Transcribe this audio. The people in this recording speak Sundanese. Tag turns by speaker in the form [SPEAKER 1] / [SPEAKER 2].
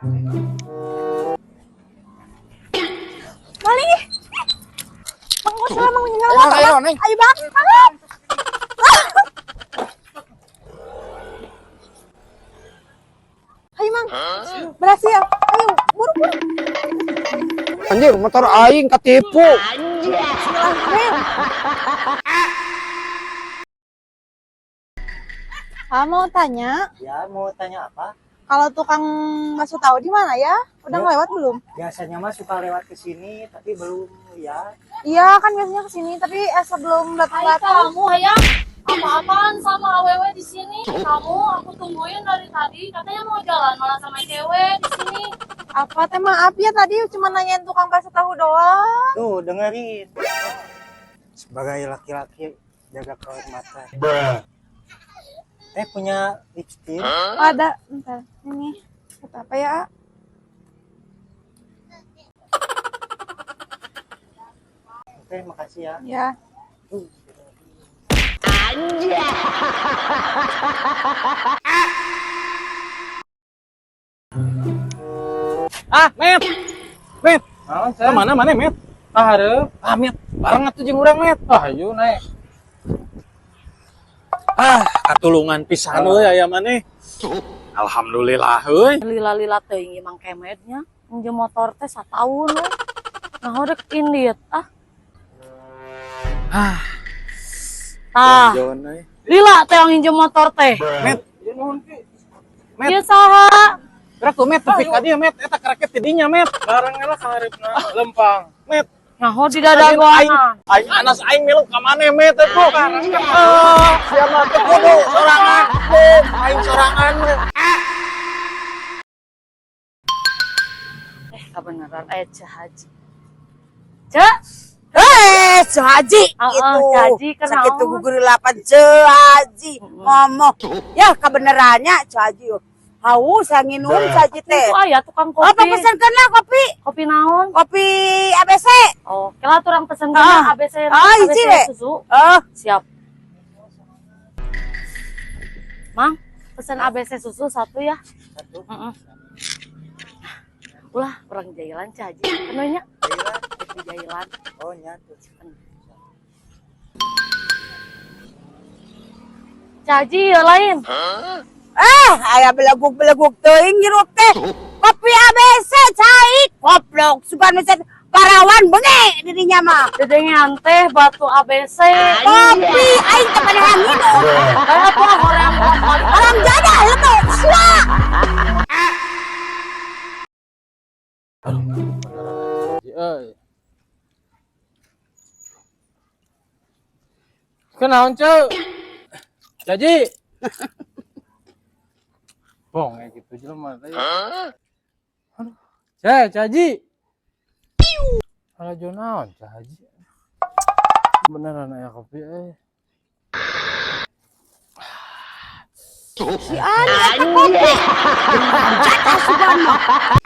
[SPEAKER 1] Maling ih. Mang, usah Mang
[SPEAKER 2] Ayo, ayo, Neng.
[SPEAKER 1] Ayo bang. Ayo Mang. Berhasil. Ayo, buru buru.
[SPEAKER 2] Anjir, motor aing ketipu.
[SPEAKER 1] Bismillahirrahmanirrahim. Ah, mau tanya,
[SPEAKER 3] Ya, mau tanya apa?
[SPEAKER 1] Kalau tukang bakso tahu di mana ya? Udah
[SPEAKER 3] Ya.
[SPEAKER 1] ngelewat belum?
[SPEAKER 3] Biasanya mah suka lewat ke sini, tapi belum ya.
[SPEAKER 1] Iya, kan biasanya kesini, tapi sebelum
[SPEAKER 4] Hai
[SPEAKER 1] datang-datang.
[SPEAKER 4] kamu hayang apa-apaan sama awewe di sini? Kamu aku tungguin dari tadi, katanya mau jalan malah sama cewek di sini.
[SPEAKER 1] Apa teh, maaf ya, tadi cuma nanyain tukang bakso tahu doang.
[SPEAKER 3] Tuh, dengerin. Sebagai laki-laki jaga kehormatan. Eh, punya lipstick?
[SPEAKER 1] Ada, bentar. Ini kata apa ya?
[SPEAKER 3] Oke, makasih ya.
[SPEAKER 1] Ya.
[SPEAKER 3] Tuh.
[SPEAKER 5] Ah, Met. Met. Ke mana mana, Met?
[SPEAKER 6] Ah, hareup.
[SPEAKER 5] Ah, Met. Bareng atuh jeung urang, Met.
[SPEAKER 6] Ah, ayo naik.
[SPEAKER 5] Ah, katulungan pisan euy aya maneh. Alhamdulillah euy.
[SPEAKER 4] Lila-lila teuing ieu Mang Kemednya, minjem motor teh sataun we. Nah, rek indit ah.
[SPEAKER 5] Ah,
[SPEAKER 4] Tah,
[SPEAKER 5] Jon euy.
[SPEAKER 4] lila teh yang minjem motor teh.
[SPEAKER 5] Met, Met.
[SPEAKER 4] Ieu saha?
[SPEAKER 5] Gerak tuh, Met, tepi ka dieu, Met. Eta karaket ti dinya, Met.
[SPEAKER 6] Bareng lah kaharepna lempang.
[SPEAKER 5] Met.
[SPEAKER 4] Nah, di
[SPEAKER 5] Aing
[SPEAKER 4] dadagoan.
[SPEAKER 5] aing anas aing milu ka maneh, Met atuh. Ah, sia mah teu kudu sorangan. Aing sorangan, Met.
[SPEAKER 4] Eh, kebenaran eh Ceu Haji. Ceu,
[SPEAKER 7] Eh, Ceu Haji
[SPEAKER 4] Ah,
[SPEAKER 7] gitu.
[SPEAKER 4] ah, Ceu Haji, kenaon?
[SPEAKER 7] Sakitu gugurilapan Ceu Haji ngomong. Ya kebenarannya Ceu Haji. Haus yang nginum Ceu Haji teh.
[SPEAKER 4] Itu aya tukang kopi.
[SPEAKER 7] Apa pesankan lah kopi?
[SPEAKER 4] Kopi naon?
[SPEAKER 7] Kopi ABC.
[SPEAKER 4] Oh, kela turang pesen
[SPEAKER 7] Ah.
[SPEAKER 4] ABC,
[SPEAKER 7] Ah,
[SPEAKER 4] ABC
[SPEAKER 7] hiji we.
[SPEAKER 4] susu.
[SPEAKER 7] Oh,
[SPEAKER 4] Siap. Mang, pesen ABC susu satu ya.
[SPEAKER 3] Satu.
[SPEAKER 4] Heeh. Ulah, orang jailan Ceu Haji. Penuhnya. Kopi jailan.
[SPEAKER 3] Oh, nyatu.
[SPEAKER 4] Ceu Haji ya lain.
[SPEAKER 7] Eh, aya beleguk-beleguk teuing nyirup teh. Kopi ABC cai. Goblok, sugan nu parawan bengi dirinya mah.
[SPEAKER 4] Dedengean teh batu ABC.
[SPEAKER 7] Kopi aing teh pada nginum.
[SPEAKER 4] Kayak apa hoream bolak-balik.
[SPEAKER 7] Orang jadah letuk. Sia.
[SPEAKER 6] Aduh, beneran aja, euy. Kenaon, Ceu? Jaji. Bong kayak gitu jelema teh. Aduh. Ceu, Caji. Ala jo naon, Caji? Beneran aya kopi euy.
[SPEAKER 7] Si Ani eta kopi. Jatah sugan mah.